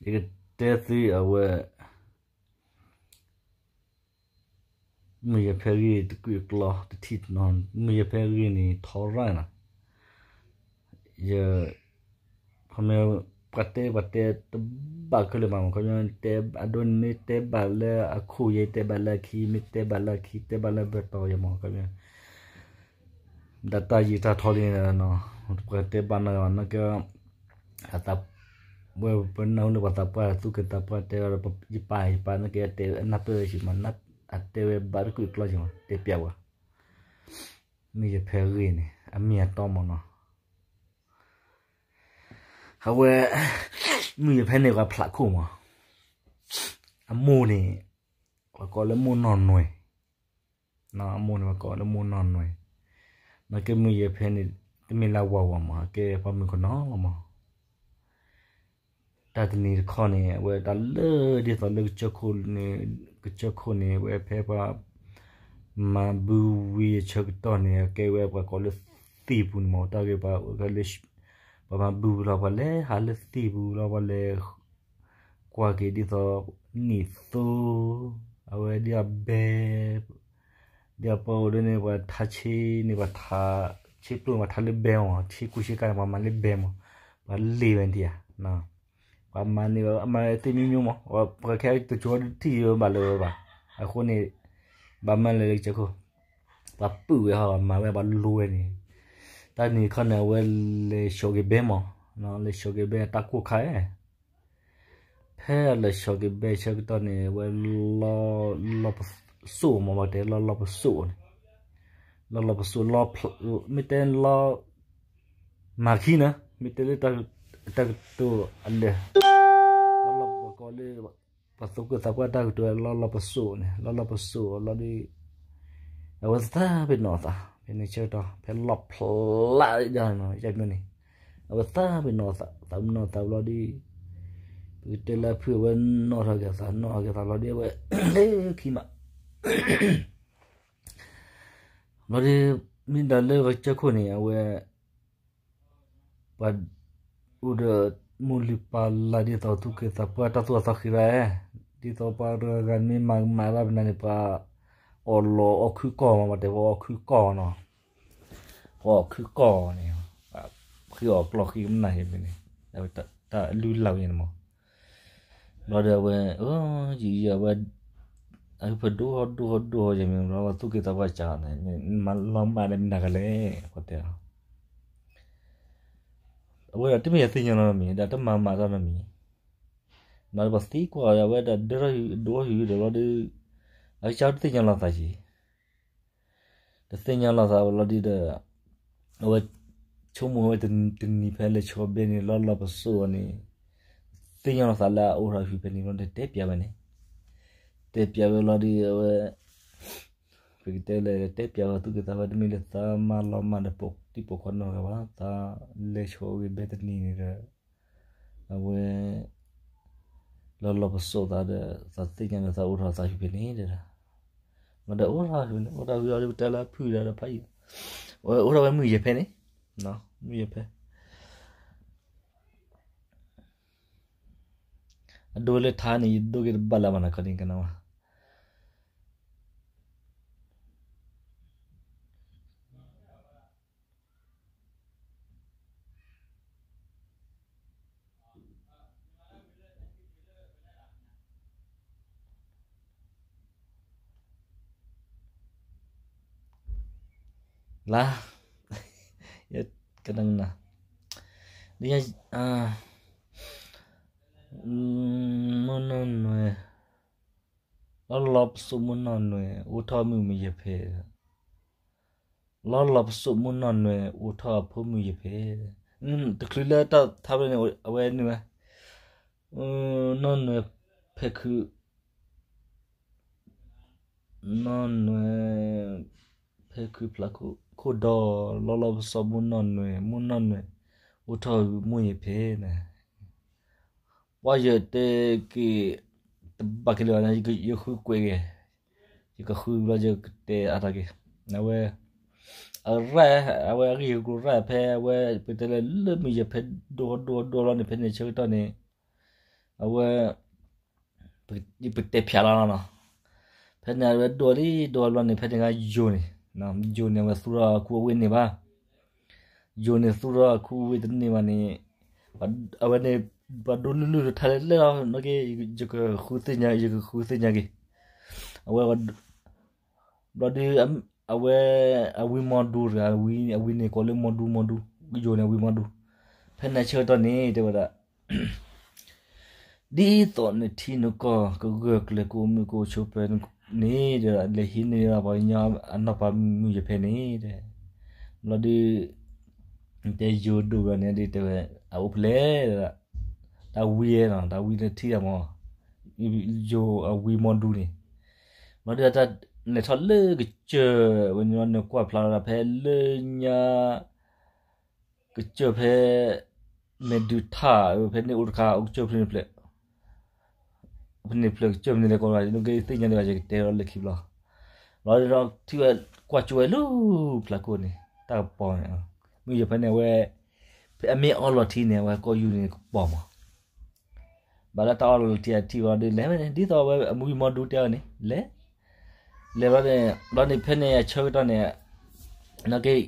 ယကတဲသုအဝဲ မုၢ်ယဲၢ်ဖဲဂ့ၢ်တကုာ်အကျီတထံၣ်နီၤ, မုၢ်ယဲၢ်ဖဲဂ့ၢ်န့ၣ် ထီရၣ်နီၤ, ယ ခီမ့ၢ် ပှၤတဲပှၤတဲတဘၣ်ခဲလၢာ်မး, ခီမ့ၢ်တဲအဒိန့ၣ် မ့ၢ်တဲဘၣ်လၢအခိၣ်ယဲ တဲဘၣ်လၢအခံ မ့ၢ်တဲဘၣ်လၢအခံ တဲဘၣ်လၢအဘၢၣ်တီယဲမး, ခီမ့ၢ် ဒၣ်တၢ်ယံာ်တၢ်ထီလံနီၤ, ပှၤတဲဘၣ်နီၤနီၤကဲ အသး ဝဲပနၢ်ဟူလၢပှၤသးပှၢ်သူၣ်က့သးပှၢ်တဲဒီး ယပၢ်ယပၢ်န့ၣ်ကဲတဲအနၢ်ပၢၢ်ဝဲဆံးမး, အတဲဝဲဘၣ်တကုာ်ကျီဆံးမး တဲပျးဝဲ, မုၢ်ယဲၢ်ဖဲဂ့ၢ်န့ၣ် အမ့ၢ်အတီမးနီၤ, အဝဲ မုၢ်ယဲၢ်ဖဲန့ၣ် ပှၤဖျးခိၣ်မး, အမိၢ်န့ၣ် ပှၤကိးလၢမိၢ်နီၢ်နွဲၣ်, အမိၢ်န့ၣ် ပှၤကိးလၢမိၢ်နီၢ်နွဲၣ်, နာ်က့မုၢ်ယဲၢ်ဖဲန့ၣ် တမ့ၢ်လၢအဝၤဝၤမး ကဲပှၤမုၣ်ကနီၤလီၤမး, တၢ်တနံၤတခီန့ၣ် အဝဲတၢ်လၢဒ်သိးလၢကစၢၢ်ခိၣ်န့ၣ်, ကစၢၢ်ခိၣ်န့ၣ် အဝဲဖဲပှၤ မၤဘုဝံၤအဆၢကတီၢ်န့ၣ် အကဲဝဲပှၤကိးလၢသ့ၣ်ပူၤန့ၣ်မး, တၢ်ဂ့ၢ်ပှၤ ပှၤမၤဘုဝံၤလီၤ ပှၤလဲၤဟးလၢသ့ၣ်ပူၤလီၤ ပှၤလဲၤကွၢ်က့ၤဒ်သိး နံၣ်သိ အဝဲဒ်အဘဲ ဒ်အပှၤအိၣ်ဒ်န့ၣ် ပှၤထါဆ့န့ၣ် ပှၤထါဆ့ပျိၢ်န့ၣ် ပှၤထါလၢဘဲမး, ဆ့ကူဆ့ကါန့ၣ် ပှၤမၤလၢဘဲမး, ပှၤလ့ၤဝဲဒၣ်ဧါ, ပှၤမၤန့ၢ်ဝဲ အမၤသ့ၣ်မံမံမး, ပှၤခဲတကၠိတထံၣ်ဘၣ်လၢၤဘၣ်, အဃိန့ၣ် ဘၣ်မၤလဲၤလၢကစၢၢ်ခိၣ်, ပှၤပုၢ်ဝဲဟီ ပှၤမၤဝဲ ပှၤလိဝဲန့ၣ်, တၢ်နံၤတခီန့ၣ် အဝဲလဲၤဆိးက့ၤဘဲမး, လဲၤဆိးက့ၤဘဲတၢ်ကိၢ်ခါဧါ ဖဲအလဲၤဆိးက့ၤဘဲဆၢကတီၢ်န့ၣ် အဝဲ လီၢ်လီၢ်ပစိာ်မး ပှၤတဲလီၢ်လီၢ်ပစိာ်န့ၣ်, လီၢ်လီၢ်ပစိာ် မ့ၢ်တဲလီၢ် မၤခံနၤ မ့ၢ်တဲလၢ တၢ်ကတိၤအလဲၢ်, လီၢ်လီၢ်ပကိးလၢ ပှၤသူၣ်က့သးပှၢ်တၢ်ကတိၤလီၢ်လီၢ်ပစိာ်န့ၣ် လီၢ်လီၢ်ပစိာ်လီၤဒီး အဝဲသးပ့ၤနီၣ်သး ဖဲန့ၣ်ဆၢကတီၢ် ဖဲလီၢ်ဖျါဒ်န့ၣ် ယမ့ၢ်န့ၣ် အဝဲသးပ့ၤနီၣ်သး သးပ့ၤနီၣ်သးဘျီဒီး ပကတဲလၢအဖုၣ်အဝဲနီၣ်ထီၣ်က့ၤသး နီၣ်ထီၣ်က့ၤသးလီၤဒီး အဝဲလၢခံမး ဘျီဒီး မ့ၢ်ဒၣ်လၢပကစၢၢ်ခိၣ်န့ၣ် အဝဲ ပှၤ အိၣ်ဒီးမိၢ်လုၢ်ပၢ်လၢ်ဒ်သိးသူၣ်က့သးပှၢ်တၢ်သူၣ်အသးဃံလၤ, ဒ်သိးပှၤတဂၤဂၤမ့ၢ်မၤကမၣ်ဘၣ်ပနၤန့ၣ် ပှၤအီၣ်လီၤအီၣ်ခုကီၢ်မး ပှၤတဲပှၤအီၣ်ခုကီၢ်နီၤ, ပှၤအီၣ်ခုကီၢ်န့ၣ် ဃ့အီၣ်ကျီၢ်ဃ့ကမၣ်ယမ့ၢ်န့ၣ် တၢ်လုၢ်လၢ်ဝဲန့ၣ်မး ဘျီဒီးအဝဲ ယံာ်ယံာ်အဝဲ အဟၢဖၢဒိၣ်ဟီၣ်ဒိၣ်ဟီၣ်ဒိၣ်ဟီၣ်ယမ့ၢ်ဘျီ ပှၤသူၣ်က့သးပှၢ်စှၤန့ၣ် မၤလီၤမၢ်လၢမနုၤကလဲၣ် ပှၤတဲလီၤ အဝဲဒၣ်တမ့ၢ်ယသ့ၣ်ညါလီၤမံၤ ဒီးတမၤမၤတၢ်နီတမံၤ, မၤဒီးပှၤသံကွၢ်အဝဲဒၣ်ဒၢထီၣ်ဟံၣ်ဒိၣ်ထီၣ်ဟံၣ်ဒီးလီၤဒီး အကစၢ်တသ့ၣ်ညါလီၤသးယံၤ, တသ့ၣ်ညါလီၤသးဝဲလီၤဒီး အဝဲ ဆိကမိၣ်ဝဲတနံၤဖဲလဲၤဆိးဘဲန့ၣ် လီၢ်လီၢ်ပစိာ်အီၤန့ၣ် သ့ၣ်ညါလီၤသးလၢအအိၣ်ထီၣ်ဟံၣ်ဖဲန့ၣ်လီၤဒီးတဲပျးဝဲန့ၣ်, တဲပျးဝဲလီၤဒီး အဝဲ ပကတဲလဲၣ် တဲပျးဝဲသူၣ်က့သးပှၢ်တမ့ၢ်လၢသးမၤလီၤမၢ်ဒီးပိာ်တံၢ်ပိာ်ခီနီတဂၤဘၣ်, သးလဲၤဆိးဂ့ၤဘဲတနံၤန့ၣ်ဒီး အဝဲ လီၤလီၤပစိာ်သးဒီး သးသ့ၣ်ညါလၢသးအိၣ်ထီၣ်သးဟံၣ်ဖဲန့ၣ်ဒီး မ့ၢ်ဒီးအိၣ်ထီၣ်ဟံၣ်န့ၣ် အိၣ်ထီၣ်ဟံၣ်လီၤဒီးပတဲလၢဖုၣ်ဒီးဖးယံာ် အိၣ်ထီၣ်ဝဲမုၢ်ယဲၢ်ဖဲန့ၣ်, မုၢ်ယဲၢ်ဖဲ အဒိလၢထါန့ၣ် ယဒိက့ၤတဘၣ်လၢၤဘၣ်နီၤ ခီဒံကနၣ်ဝဲ လါ ယကနၣ် ဒ် မိၢ်နီၢ်နွဲၣ် လီၢ်လီၢ်ပစိာ်မိၢ်နီၢ်နွဲၣ် အိၣ်ထီၣ်မုၢ်မုၢ်ယဲၢ်ဖဲ လီၢ်လီၢ်ပစိာ်မိၢ်နီၢ်နွဲၣ် အိၣ်ထီၣ်အဖိမုၢ်ယဲၢ်ဖဲ တချုးလၢတၢ်ထါဖဲန့ၣ် အဝဲနုာ်ဝဲ နီၢ်နွဲၣ် ဖဲခု နီၢ်နွဲၣ် ဖဲခုဖျးခိၣ်ဒီး လီၢ်လီၢ်ပစိာ်မိၢ်နီၢ်နွဲၣ် မိၢ်နီၢ်နွဲၣ် အိၣ်ထီၣ်မုၢ်ယဲၢ်ဖဲန့ၣ် ပှၤယတဲက့ၤ တဘၣ်က့ၤလၢၤဘၣ်န့ၣ် ယဃုကွဲးက့ၤ ယကဃုဘျီယကတဲအါတၢ်က့ၤ အဝဲ အရၣ် အဝဲအဂ့ၢ်ယကရၣ်ဖဲအဝဲ ပတဲလၢလၢမုၢ်ယဲၢ်ဖဲဒိၣ်ဒိၣ်ဒိၣ်လီၤန့ၣ် ဖဲန့ၣ်ဆၢကတီၢ်န့ၣ် အဝဲ ပကတဲဖျါလီၤလီၤနီၤ. ဖဲန့ၣ်အဝဲဒိၣ်လံ ဒိၣ်ဘျီန့ၣ် ဖဲန့ၣ်ခါယိၤန့ၣ်, ယိၤန့ၣ် အဝဲသူၣ်ထီၣ်အခူအဝ့ၢ်န့ၣ်ဘၣ်. ယိၤန့ၣ်သူၣ်ထီၣ်အခူအဝ့ၢ်တန့ၢ်ဘၣ်န့ၣ်, အဝဲန့ၣ် ပှၤဒိလုၢ်လုၢ်ထါလဲၣ်လဲၣ်လီၤ, နက့ ယကဃုသ့ၣ်ညါ ယကဃုသ့ၣ်ညါက့ၤ. အဝဲ ဘျီဒုး အဝဲ အဝံမီဒူတဂၤ, အဝံန့ၣ်ကိးလၢမီဒူ မီဒူ, ယိၤန့ၣ်အဝံမီဒူ. ဖဲန့ၣ်အဆၢကတီၢ်န့ၣ် တဲဝဲဒၣ် ဒ်သိးနထံနကီၢ်ကဂၢၢ်ကျၢၤ ကအိၣ်မုာ်ကအိၣ်ဆိးပၢၤန့ၣ် တဲဝဲဒၣ် လဲၤဟံးန့ၢ်ဒၣ်ပှၤကညီအနီၢ်ပၤမုၣ်ယ့ၤဖဲန့ၣ် တဲ. ဘျီဒုး တဲယိၤဒိၣ်ဘျီန့ၣ် ဒ်တဲဝဲ အအိၣ်ဖဲလဲၣ်, တၢ်ဝံနီၤ, တၢ်ဝံန့ၣ်ထံၣ်တၢ်မး, ယိၤအဝံမီဒူန့ၣ်. ဘျီဒုး တၢ်လဲၤထီၣ်လၢကစၢၢ်ဝဲန့ၣ် နကွၢ်ဖျါလီၤဒၣ်ဖဲလၢညါ ကစၢၢ်ဖဲ မဲာ်ဒုးထၣ် ဖဲန့ၣ်အိၣ်တခါ အိၣ်ကစၢၢ်ဖဲန့ၣ်ဖျၢၣ်, ဖဲန့ၣ်ဖျၢၣ်ကစၢၢ်ဖဲန့ၣ်လဲၤကိးလီၤ နကသ့ၣ်ညါဒံးဘၣ် ယကတဲလီၤလၢခံဘျီ. ဘျီဒီးထံၣ်ဝဲ ကွၢ်ကၠိဝဲလၢဖျါခိၣ်န့ၣ် တၢ်ကပီၤန့ၣ်, မုၢ်ယ့ၤဖဲန့ၣ် အဝဲ ဖဲအမ့ၢ်အီလီၤထံန့ၣ် အဝဲကိးယူၤန့ၣ်ကပီၤမး. ဘၣ်လၢတၢ်အီလီၤထံအထံၣ်ဘျီဒီး လဲၤဝဲန့ၣ် ဒ်သိးအဝဲအမူဝံမီဒူတဲအီၤန့ၣ် လဲၤ, လဲၤဘျီန့ၣ် ဘျီန့ၣ်ဖဲန့ၣ်အဆၢကတီၢ်န့ၣ် နက့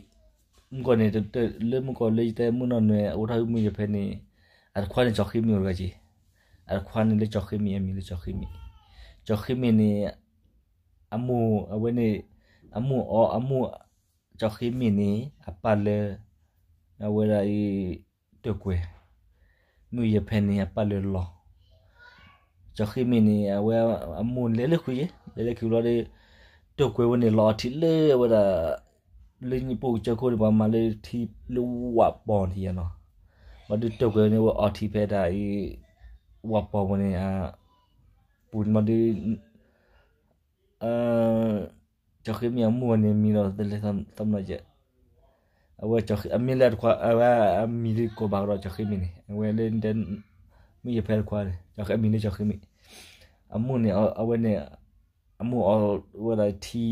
မုၢ်ကီၢ်န့ၣ် လၢမုၢ်ကီၢ်လၢယတဲမုၢ်နီၢ်နွဲၣ် အိၣ်ထီၣ်မုၢ်ယ့ၤဖဲန့ၣ် အတခွါန့ၣ် ကၠီဃ့မံၤအိၣ်တဂၤက့ၤ, အတခွါန့ၣ်လၢကၠီဃ့မံၤ အမံၤလၢကၠီဃ့မံၤ, ကၠီဃ့မံၤန့ၣ် အမိၢ်အဝဲန့ၣ် အမိၢ်အီ အမိၢ် ကၠီဃ့မံၤန့ၣ် အပၢ်လၢ အဝဲဒၣ်အံၤ တၢၢ်ကွဲၤ, မုၢ်ယ့ၤဖဲန့ၣ် အပၢ်လၢလီၤ ကၠီဃ့မံၤန့ၣ် အဝဲအမိၢ်လဲၤလၢခုးယဲ လဲၤလၢခုးဘျီဒီး တၢၢ်ကွဲၤဝဲန့ၣ် လီၤအီထံလၢအဝဲဒၣ် လၢညါပှၢ်ကစၢၢ်ခိၣ်န့ၣ် ပှၤမၤလၢထံလၢဝးပီၤထံယါနီၤ, ဘျီဒီးတၢၢ်ကွဲၤန့ၣ် ဝဲအီထံဖဲဒၣ်အံၤ ဝးပီၤဝဲန့ၣ် ပူၤန့ၣ်ဘျီဒီး ကၠီဃ့မံၤအမိၢ်ဝဲန့ၣ် မံၤလီၤသလဲသးမနီၤယဲ အဝဲအမံၤလၢတခွါ အဝဲအမံၤလၢကိးဘၣ်ကဒီးကၠီဃ့မံၤန့ၣ် အဝဲလၢ မုၢ်ယ့ၤဖဲတခွါန့ၣ် ကၠီဃ့မံၤလၢကၠီဃ့မံၤ, အမိၢ်န့ၣ် အဝဲန့ၣ် အမိၢ်အီဝဲဒၣ်ထံ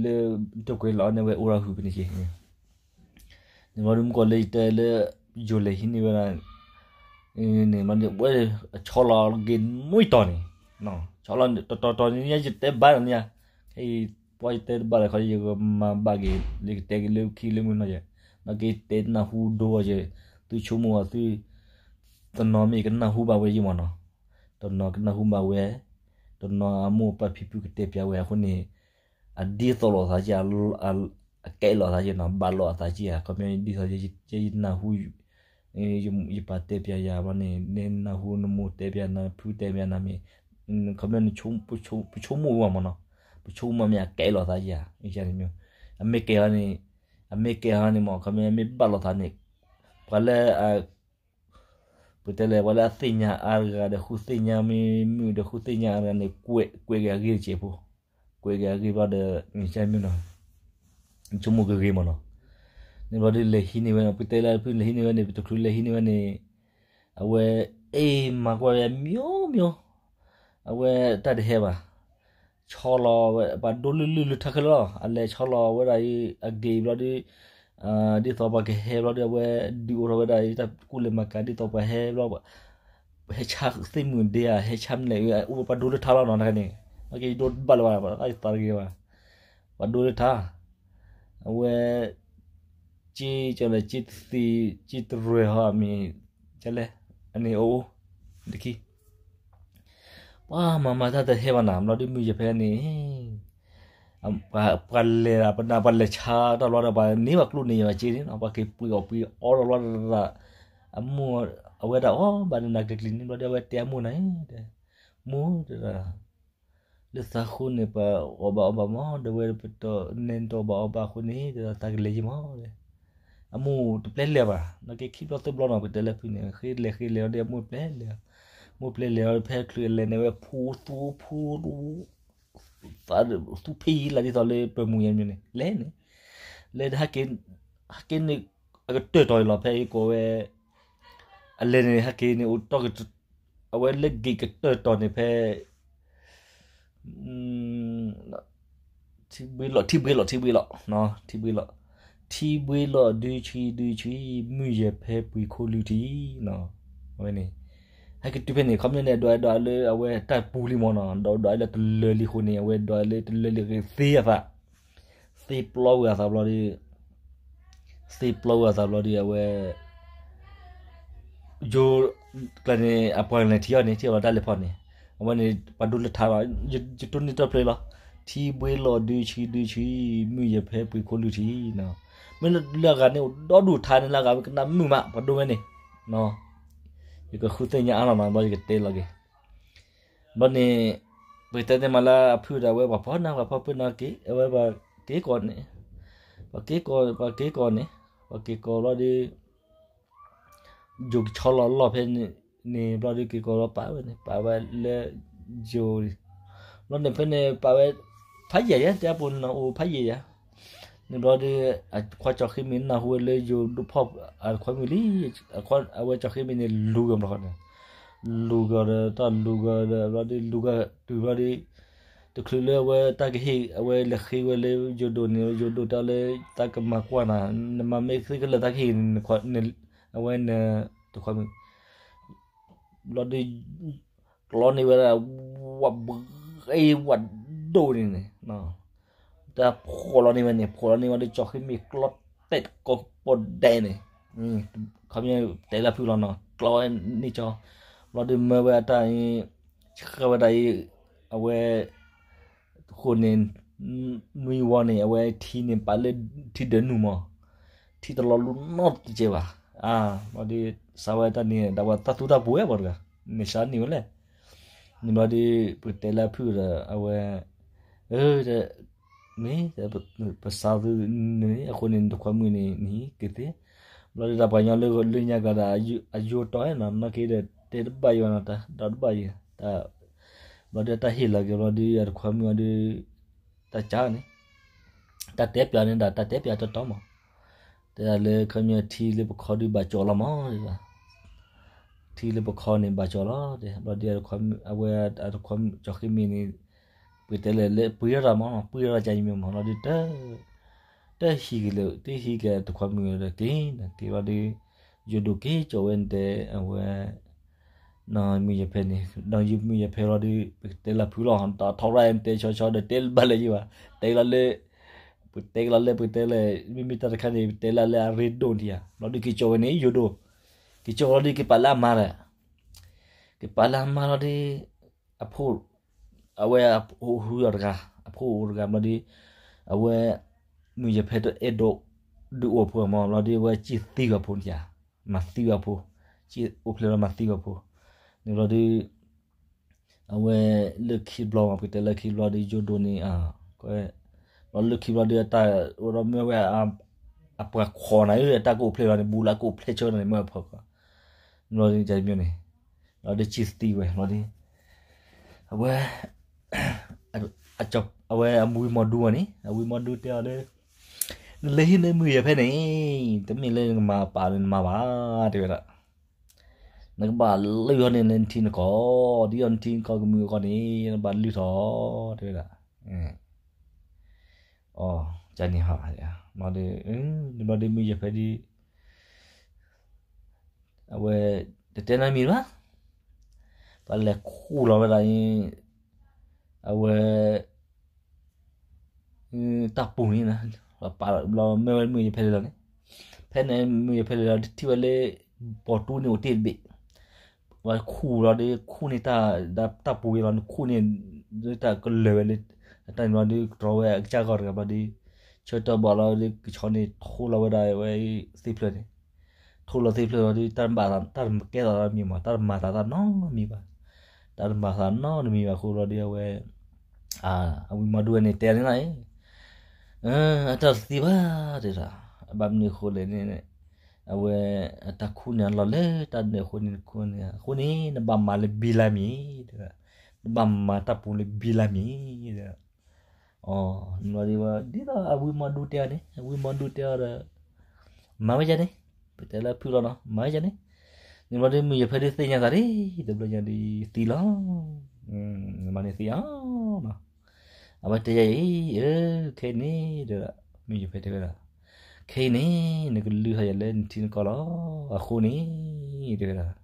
လၢ တၢၢ်ကွဲၤလီၤအီန့ၣ် ဝဲအိၣ်ဒီးဟုးဖဲန့ၣ်က့ၤ န့ၣ်ဘျီဒုး မုၢ်ကီၢ်လၢယတဲလၢ ယိၤလဲၤဟံးန့ၢ်ဝဲဒၣ် န့ၣ်ဘျီဒုး ဝဲဆီလီၤက့ၤနွံတီၤန့ၣ်, ဆီလီၤတတီၤတီၤန့ၣ် ယတဲဘၣ်လီၤန့ၣ်, ခဲအံၤ ပှၤယတဲတဘၣ်လၢခီ ယကမၤဘၣ်က့ၤ လၢကတဲက့ၤလၢခံလၢမုၢ်နီၤယဲ, နာ်က့တဲနၢ်ဟူဒိအီၤယဲ, သုဆိကမိၣ်အီၤသု တနီၤမ့ၢ်ကနၢ်ဟူဘၣ်ဝဲယံမးနီၤ, တနီၤကနၢ်ဟူဘၣ်ဝဲ, တနီၤအမိၢ်ပၢ်ဖံဖုကတဲပျးဝဲအဃိန့ၣ် အဒ်သိးလိာ်အသးက့ၤ, အကဲလိာ်အသးက့ၤနီၤ, ဘၣ်လိာ်အသးက့ၤဧါ, ခီပညီဒ်သိးယနၢ်ဟူ, ယပၢ်တဲပျးယၤဘျီန့ၣ် နနၢ်ဟူနမိၢ်တဲပျးနၤ ဖုတဲပျးနၤမ့ၢ်, ခီပညီ ပဆိကမိၣ်ဝဲမးနီၤ, ပဆိကမိၣ်မ့ၢ်အကဲလိာ်သးက့ၤဧါ, အမ့ၢ်ကဲဟီန့ၣ်, အမ့ၢ်ကဲဟီန့ၣ်မး ခီပညီမ့ၢ်ဘၣ်လိာ်သးန့ၣ်, ပှၤလၢ ပတဲလဲၣ် ပှၤလၢအသ့ၣ်ညါအါတဂၤဒီး ဃုသ့ၣ်ညါမ့ၢ်မုာ်ဒီး ဃုသ့ၣ်ညါအါတဂၤန့ၣ် ကွဲးက့ၤအဂ့ၢ်တစဲးဖိ, ကွဲးက့ၤအဂ့ၢ်ဘျီဒီး မ့ၢ်နီၤ, ဆိကမိၣ်ကဂ့ၤမးနီၤ, န့ၣ်ဘျီဒုးလဲၤဟံးန့ၢ်ဝဲ, ပတဲလၢဖုလဲၤဟံးန့ၢ်ဝဲန့ၣ် ပတချုးလဲၤဟံးန့ၢ်ဝဲန့ၣ်, အဝဲ အ့ၣ်မၤကွၢ်ဝဲ မျိုးမျိုး, အဝဲတၢ်တဟဲဘၣ် ဆီလီၤဝဲ ပှၤဒိလုၢ်လုၢ်လၢထါခဲလၢာ်လီၤ, အလဲၤဆီလီၤဝဲဒၣ်အံၤ အဂ့ၤဘျီဒီး, ဒ်သိးပှၤကဟဲဘျီဒီး အဝဲဒုးအိၣ်ထီၣ်ဝဲဒၣ်အံၤ တၢ်ကူၣ်လဲၤမၤကၤ ဒ်သိးပှၤဟဲဘျီ, ဟဲဆါသ့ၣ်မုၢ်ဒ့ဧါ ဟဲဆါမနုၤအံၤ အိၣ်ပှၤဒိလၢထါလီၤနီၤ, တခါန့ၣ် ကဒိတဘၣ်လၢၤဘၣ် တၢ်သးတဂ့ၤဘၣ်, ပှၤဒိလၢထါ, အဝဲ က့ကလဲၣ် က့တသ့ က့တရဲၣ်ဟီမ့ၢ် ကလဲၣ် အန့ၣ်အိၣ် တခံ ပှၤမၤမၤတၢ်တဟဲဘၣ်နၤ ဘျီဒုးမုၢ်ယဲၢ်ဖဲန့ၣ်, ပှၤလဲၤ ပနၢ်ပှၤလဲၤဆါတၢ်ဘျီဒီး ပှၤန့ၢ်ဘၣ်ကျိၣ်န့ၣ်ယဲၢ်ဘၣ်က့န့ၣ်နီၤ, ပှၤက့ၤပှ့ၤအီၣ်ပှ့ၤအီတၢ်ဘျီဒီး အမိၢ် အဝဲဒၣ်အီၣ်ဘၣ်နၤကျံၤကျံၤန့ၣ် ဘျီဒီး အဝဲတဲအမိၢ်နၤ တဲ မိၢ်တဲဒၣ် လၢသးဃိန့ၣ် ပှၤအီၣ်ဘၣ်အီဘၣ်မး ဒီးဝဲပတီၢ်နဲနတီၢ်ဘၣ်အီဘၣ်အဃိန့ၣ် တဲဒၣ်သးကလဲၤယံမး အမိၢ်တပျဲလဲၤဘၣ် နာ်က့ခံဘျီသၢဘျီနီၤ ပတဲလၢဖုန့ၣ် ဃ့လဲၤဃ့လဲၤဒီး အမိၢ်ပျဲလဲၤ, မိၢ်ပျဲလဲၤဒီး ဖဲချုးအလဲၤန့ၣ်ဝဲ ဖူသူဖူ သးသူဖံလၢဒ်သိးလၢပၢၤမုၢ်ယဲၢ်မ့ၢ်န့ၣ် လဲၤန့ၣ်, လဲၤဒီး ဟဲက့ၤန့ၣ် အကတၢၢ်တီၤအံၤလီၤ ဖဲအံၤကိးဝဲ အလဲၤန့ၣ် ဟဲက့ၤန့ၣ် အိၣ်တီၢ် အဝဲလၢက့ၤကတၢၢ်တီၤန့ၣ်ဖဲ ထံဘှ့လီၤ ထံဘှ့လီၤ ထံဘှ့လီၤ ထံဘှ့လီၤ ထံဘှ့လီၤ ဒုဆံ ဒုဆံ မုၢ်ယဲၢ်ဖဲပှ့ၤခိၣ်လွံၢ်ထံၣ် အဝဲန့ၣ် ဟဲက့ၤတုၤဖဲန့ၣ် ခီပညီန့ၣ် ဒွးဒွးလၢအဝဲတၢ်ပူၤလံမးနီၤ, ဒွးဒွးလၢတလၢာ်လံအဃိန့ၣ် အဝဲဒွးလၢတလၢာ်လံဂ့ၤသ့အသး, သ့ပျီဝဲအသးဘျီဒီး သ့ပျီဝဲအသးဘျီဒီး အဝဲ ယိၤကျါန့ၣ် အပှၤလဲၤထံၣ်အီၤန့ၣ် ထံၣ်အီၤလီၤတၢ်လဲၤဖီန့ၣ်, အဝဲန့ၣ် ပှၤဒိလၢထါလီၤ, ယတိၢ်နီၣ်တၢ်ဖျၢၣ်လီၤ, ထံဘှ့လီၤဒုဆံဒုဆံ, မုၢ်ယဲၢ်ဖဲပှ့ၤခိၣ်လုၢ်ထံ, မ့ၢ်လၢအဂၤန့ၣ် အိၣ်ဒီဒူၣ်ထါန့ၣ် လၢအဂၤဝဲကနၣ်မုာ်မး ပှၤဒိဝဲန့ၣ်, ယကဃုသ့ၣ်ညါအါလီၤနီၤ ဘျီယကတဲလီၤက့ၤ ဘျီန့ၣ် ပကတဲတဲမးလၢအဖုၣ်ဒီးအဝဲပှၤဖီနၤ ပှၤဖီပၢနၤက့ၤ အဝဲပှၤက့ၤကီးန့ၣ်, ပှၤက့ၤကီး ပှၤက့ၤကီးန့ၣ် ပှၤက့ၤကီးဘျီဒီး ယိၤကဆီလီၤလီၢ်ဖဲန့ၣ်ဘျီဒီး က့ၤကီးလီၤပာ်ဝဲန့ၣ် ပာ်ဝဲလၢယိၤ, ဘျီန့ၣ်ဖဲန့ၣ် ပာ်ဝဲ ဖးယံာ်ယါ တဲအပူၤန့ၣ်အိၣ်ဖးယံာ်ယါ, န့ၣ်ဘျီဒီး အခွါကၠီၤဃ့မံၤနၢ်ဟူဝဲလၢယိၤဒိၣ်ဖီၣ်အခွါမုၣ်လံ, အဝဲကၠီၤဃ့မံၤန့ၣ်လူၤကီၤဘျီန့ၣ်, လူၤကီၤဒီးတၢ်လူၤကီၤဒီးဘျီဒီး လူၤကီၤတုၤဘျီဒီး တချုးလၢအဝဲတၢ်ကဟ့ၣ် အဝဲလဲၤဃ့ဝဲလၢယိၤဒိၣ်န့ၣ် ယိၤဒိၣ်တဲလၢ သးကမၤကွၢ်နၤ, နမၤမ့ၢ်သ့ကလၢာ်သးကဟ့ၣ် အဝဲနတခွါမုၣ်, ဘျီဒီး ကျီန့ၢ်ဝဲဒၣ် ဝးဘှ့ဝးဒိၣ်န့ၣ်န့ၣ် တၢ်ဖှီၣ်လီၤန့ၢ်ဝဲန့ၣ် ဖှီၣ်လီၤန့ၢ်ဝဲဒီး ကၠီၤဃ့မံၤကျီတဲာ်ကိးပီၣ်ဒဲးန့ၣ်, ခီပညီတဲလၢဖုၣ်လီၤနီၤ ကျီဝဲန့ၢ်ကၠီ, ဘျီဒီးမၢဝဲအတၢ်အံၤ, ဆှၢဝဲဒၣ်အံၤ, အဝဲ ဃိန့ၣ် နွံဝီန့ၣ် အဝဲထံန့ၣ်ပာ်လၢထံဒၢနုာ်မး, ထံတလီၤလူနီတကဲးဘၣ်, ဘျီဒီး စးဝဲတၢ်န့ၣ် ဒၣ်ဝဲတၢ်သူတၢ်ပူၤဝဲပှၤတဂၤ, န့ၣ်စးန့ၢ်ဝဲလဲၣ်, န့ၣ်ဘျီဒီး ပတဲလၢဖုၣ်ဒီး အဝဲ မ့ၢ် ပစးသုန့ၣ် အဃိန့ၣ် နတခွါမုၣ်န့ၣ် နဟံးက့ၤသ့, ဘျီဒီးတၢ်ပှၤညီလၢလၢညါကဒီး အယိတီနီၤ နီၢ်က့ဒီး တဲတဘၣ်ယံၤနီၤ ဒီးတဘၣ်ယံၤ, ဘျီဒီးတၢ်ဟ့ၣ်လီၤက့ၤဘျီဒီး အတခွါမုၣ်အီၤဒီး တၢ်ကၢန့ၣ် တၢ်တဲပျးန့ၣ်ဒီး တၢ်တဲပျးတီတီမး, တဲဒၣ်လၢခီပညီထံလၢပခီဒုးဘၣ်ကၠီလီၤမး, ထံလၢပခီန့ၣ်ဘၣ်ကၠီလီၤ, ဘျီဒီး အဝဲ အတခွါမုၣ်ကၠီဃ့မံၤန့ၣ် ပတဲလဲၣ်လၢပှ့ၤရၣ်မး ပှ့ၤရၣ်ကၢမး ဘျီဒီး တဟံးက့ၤလၢ တဟံးက့ၤတခွါမုၣ်ဒီးက့ၤ က့ၤဘျီဒီး ယိၤဒိၣ်က့ၤကၠီဝဲန့ၣ်တဲ အဝဲ နီၢ်မုၢ်ယဲၢ်ဖဲန့ၣ် ဒီးယမုၢ်ယဲၢ်ဖဲလီၤဒီး ပကတဲလၢဖုၣ်လီၤ တၢ်ထီရၣ်တဲဆီဆီဒီးတဲလၢဘၣ်လၢယံၤဘၣ် တဲလီၤလၢ ပတဲကလီၤလၢပတဲလၢ မ့မ့ၢ်တၢ်တခါန့ၣ် ပတဲလၢလၢအရ့ဒိၣ်ထံဧါ ဘျီဒီးက့ၤကၠီဝဲန့ၣ် ယိၤဒိၣ် က့ၤကၠီလီၤဒီးက့ၤပာ်လၢအမါဒီး က့ၤပာ်လၢအမါလီၤဒီး အဖိ အဝဲအဟူအီၤတဂၤ အဖိအိၣ်တဂၤဘျီဒီး အဝဲ မုၢ်ယဲၢ်ဖဲတအဲၣ်ဒိး ဒုးအိၣ်ဖိမး ဘျီဒီး အဝဲစံၣ်သံဂၤဖိန့ၣ်ဧါ မၤသံဂၤဖိ စံၣ်အိၣ်ဖျဲၣ်လီၤမၤသံဂၤဖိ န့ၣ်ဘျီဒီး အဝဲလၢခံဘျီမး ပကတဲလၢခံဘျီဒီး ယိၤဒိၣ်န့ၣ် ဘျီလၢခံဘျီဒီး အတၢ်အိၣ်ဒီးမ့ၢ်ဝဲ အပှၤခိးနၤဧၢ အတၢ်ကအိၣ်ဖျဲၣ်လီၤန့ၣ် ဘူးလၢကအိၣ်ဖျဲၣ်ဆၢနၤန့ၣ် မ့ၢ်ဖီၣ် ဘျီဒီး န့ၣ် ဘျီဒီး စံၣ်သံဝဲ ဘျီဒီး အဝဲ အဝဲအဝံမီၢ်ဒူဝဲန့ၣ် အဝံမီၢ်ဒူတဲအီၤလၢ နလဲၤဟံးန့ၢ်မုၢ်ယဲၢ်ဖဲန့ၣ် တမ့ၢ်လၢနကမၤပာ်လၢနမၤဘၣ် တဲဝဲဒၣ် နကဘၣ်လုၢ်အီၤန့ၣ်လၢနထံနကီၢ် ဒ်အီၤနထံနကီၢ်ကမုာ်အဂီၢ်န့ၣ် နဘၣ်လုၢ်ထီၣ် တဲဝဲဒၣ် အီ ကန့ၣ်ဟီ ဘျီဒီး ဘျီဒီးမုၢ်ယဲၢ်ဖဲဒီး အဝဲ တတဲနမံၤဘၣ် ပှၤလဲၤခူၣ်လီၤဝဲဒၣ်အံၤ အဝဲ တၢ်ပူၤန့ၣ် ပာ်ဘျီမ့ၢ်ဝဲမုၢ်ယဲၢ်ဖဲလဲၣ်လီၤန့ၣ် ဖဲန့ၣ်မုၢ်ယဲၢ်ဖဲလဲၣ်လီၤ ထံၣ်ဝဲလၢ ဘီတူန့ၣ်အိၣ်တ့ၢ်တဘ့ၣ် ဝဲခူၣ်လီၤဒီး ခူၣ်န့ၢ်တၢ် တၢ်ပူၤဝဲလီၤ ခူၣ်န့ၢ် တၢ်ကလၢာ်ဝဲလၢ အတၢ်န့ၣ်ဘျီဒီး ကတြီဝဲအကစၢ်ဂီၢ်တဂၤဘျီဒီး ဆၢကတီၢ်ဘၣ်လီၤဒီး ကဆီန့ၣ် ထိလီၤဝဲဒၣ်ဝဲသ့ၣ်ဖျၢၣ်န့ၣ် ထိလီၤသ့ၣ်ဖျၢၣ်လီၤဒီး တၢ်တဘၣ် တၢ်တကဲသးနီတမံၤမး တၢ်တမၤသးသးနီတမံၤဘၣ် တၢ်တမၤသးနီတမံၤဘၣ်အဃိလီၤဒီး အဝဲ အဝံမီၢ်ဒူဝဲန့ၣ် တဲန့ၣ်လီၤ အတၢ်တသံဘၣ် တဲဒၣ် ဘၣ်မနုၤအဃိလဲၣ်န့ၣ် အဝဲ အတၢ်ခူၣ်န့ၣ်လီၤလၢတၢ်ဒၢးအဃိန့ၣ် အဃိန့ၣ် နဘၣ်မၤလၢဘံလါမံၤ တဲဒၣ် နဘၣ်မၤတၢ်ပူၤလၢဘံလါမံၤ တဲဒၣ် အီ န့ၣ်ဘျီဒီး ဒ်သိးအဝံမီၢ်ဒူတဲအီၤန့ၣ် အဝံမီၢ်ဒူတဲအီၤဒီး မၤဝဲဒ်န့ၣ် ပတဲလၢဖုၣ်လီၤနီၤ မၤဝဲဒ်န့ၣ် န့ၣ်ဘျီဒီး မုၢ်ယဲၢ်ဖဲဒီးသ့ၣ်ညါသးဒ် တဘျီညါဒီးသံလီၤ မၤန့ၣ်သံအီၤနီၤ အဝဲတဲယၤအံၤ အၢ ခဲအံၤန့ၣ် တဲဒၣ် မုၢ်ယဲၢ်ဖဲတဲဝဲဒၣ် ခဲအံၤန့ၣ် နကလုၢ်ထီၣ်ယၤလၢနထံနကီၢ်လီၤ အဃိန့ၣ် တဲဝဲဒၣ်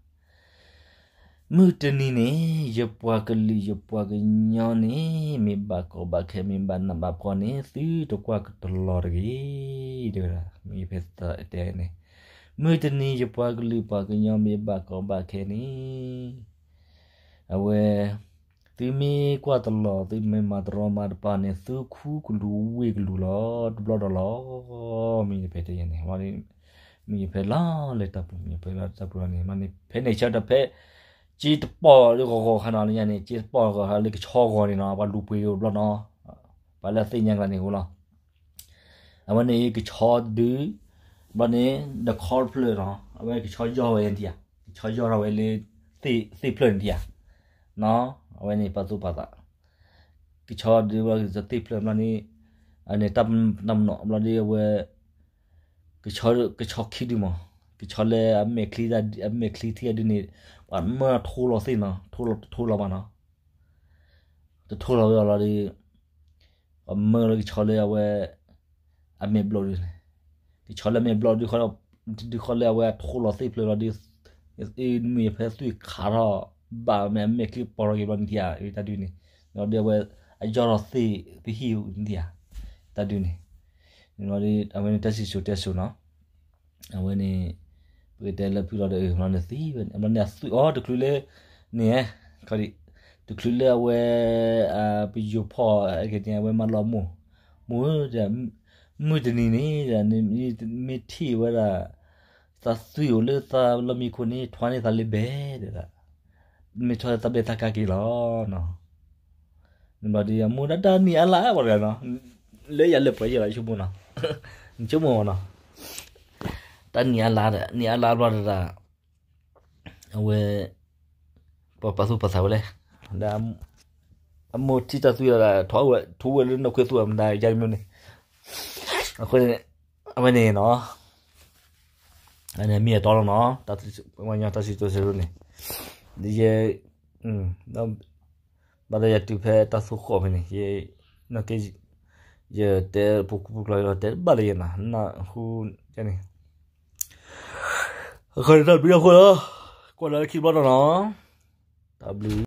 မုၢ်တနံၤန့ၣ် ယပှၤကလုာ်ယပှၤကညီန့ၣ် မ့ၢ်ဘၣ်ကီဘၣ်ခဲ မ့ၢ်ဘၣ်နးဘၣ်ဖှီၣ်န့ၣ် သုတကွၢ်ကတလီၤတဂ့ၤ, တဲဝဲဒၣ်. မုၢ်ယဖဲတဲန့ၣ်, မုၢ်တနံၤယပှၤကလုာ်ပှၤကညီမ့ၢ်ဘၣ်ကီဘၣ်ခဲန့ၣ် အဝဲ သုမ့ၢ်ကွၢ်တလီၤ သုမ့ၢ်မၤတရီမၤတပါန့ၣ် သုခူကလူၤဝ့ၢ်ကလူၤလီၤ တဘျီဒီးလီၤ. မုၢ်ယဖဲတဲယဲန့ၣ်, မုၢ်ယဖဲလီၤလၢတၢ်ပူၤ, မုၢ်ယဖဲလီၤတၢ်ပူၤလီၤန့ၣ် မ့ၢ်န့ၣ် ဖဲန့ၣ်ဆၢဒီးဖဲ က့တပီၢ်ဂီၤဂီၤခါနီၤ လၢညါန့ၣ် က့တပီၢ်ဂီၤခါလၢကဆီဂီၤန့ၣ်နီၤ ပှၤလူၤပှ့ၤကဘျီနီၤ, ပှၤလၢသ့ၣ်ညါကလါန့ၣ်အဃိလီၤ. အဝဲန့ၣ်ကဆီဒုး ဘျီန့ၣ် ဒီးခီတဖျၢၣ်နီၤ အဝဲကဆီယီၢ်ဝဲန့ၣ်ဧါ, ကဆီယီၢ်ထီၣ်ဝဲလၢ သ့ၣ်ဖျၢၣ်န့ၣ်ဧါ, အဝဲန့ၣ်ပာ်သူၣ်ပာ်သး ကဆီဒုးဘျီသ့ၣ်ဖျၢၣ်ဘျီန့ၣ် အန့ၣ်တၢ်မနီၣ်ဘျီဒီးအဝဲ ကဆီခံဒုးမး, ကဆီလၢအမဲာ်ချံ အမဲာ်ချံထံၣ်အဒုန့ၣ် ပှၤမၢထိလီၤသ့ၣ်နီၤ, ထိလီၤ တထိလီၤဘၣ်နီၤ, တထိလီၤဝဲအီၤလီၤဒီး ပှၤမၢလၢကဆီလၢအဝဲ အမဲာ်ဘျီၣ်ဒုန့ၣ်, ကဆီလၢအမဲာ်ဘျီၣ်ဒု ဒုဃီလၢအဝဲအထိလီၤသ့ၣ်ဖျၢၣ်လီၤဒီး မုၢ်ယဖဲသွံၣ်ခးထီၣ် ဘၣ်မ့ၢ်အမဲာ်ချံပီၤထီၣ်က့ၤဘျီန့ၣ်ဧါ, တၢ်ဒုန့ၣ် ဒီးအဝဲ အယီၢ်ထီၣ်သ့ၣ်ပဟံၣ်ဧါ, တၢ်ဒုန့ၣ် အဝဲန့ၣ်တၢ်စံၣ်စိၤတဲစိၤနီၤ အဝဲန့ၣ် ပကတဲလၢဖုလီၤဒီး အဘျီန့ၣ်အသွံၣ်အီၤ တချုးလၢ န့ၣ် တချုးလၢအဝဲ ပယိၤဖီၣ် အဝဲမၤလီၤမိၢ်, မိၢ်ဧၢ, မုၢ်တနံၤန့ၣ် မ့ၢ်ထံၣ်ဝဲဒၣ် သးသွံၣ်အိၣ်လၢသးလီၢ်မံခိၣ်န့ၣ် ထွါန့ၢ်သးလၢဘဲဒၣ်, မ့ၢ်ထွါသးဘဲသးကါက့ၤလီၤ နဘျီဒီးအမိၢ်ဒၣ်တၢ်နံၤအါလါဝဲဒၣ်နီၤ, လၢယၤလၢပှဲၤယဲလီၤ ဆိကမိၣ်နီၤ, ဆိကမိၣ်နီၤ, တၢ်နံၤအါလါဒီး နံၤအါလါဘျီဒီး အဝဲ ပှၤပာ်သူၣ်ပာ်သးဝဲလဲၣ်, ဒီး အမိၢ်ထံၣ်တၢ်သွံၣ်ဒီး ထိးဝဲလၢနီၢ်ခွဲသူၣ်အမတၤယါကမ့ၢ်န့ၣ်, အဃိန့ၣ် အဝဲန့ၣ်နီၤ အန့ၣ်မ့ၢ်အတီလီၤနီၤ, ပှၤကညီတၢ်စံၣ်စိၤတဲစိၤန့ၣ်, ယဲ ဘၣ်ဒီးယတုၤဖဲတၢ်သိၣ်ဃီၣ်ဖဲန့ၣ် ယ နီၢ်ကဲ ယတဲပူၤကူပူၤကျီလီၤ တဲဘၣ်လၢယဲနီၤ နၢ်ဟူန့ၣ်, အဃိန့ၣ်တၢ်ဘျုးအဃိလီၤ, ကွၢ်လၢခံဘျီနီၤနီၤ, တၢ်ဘျုး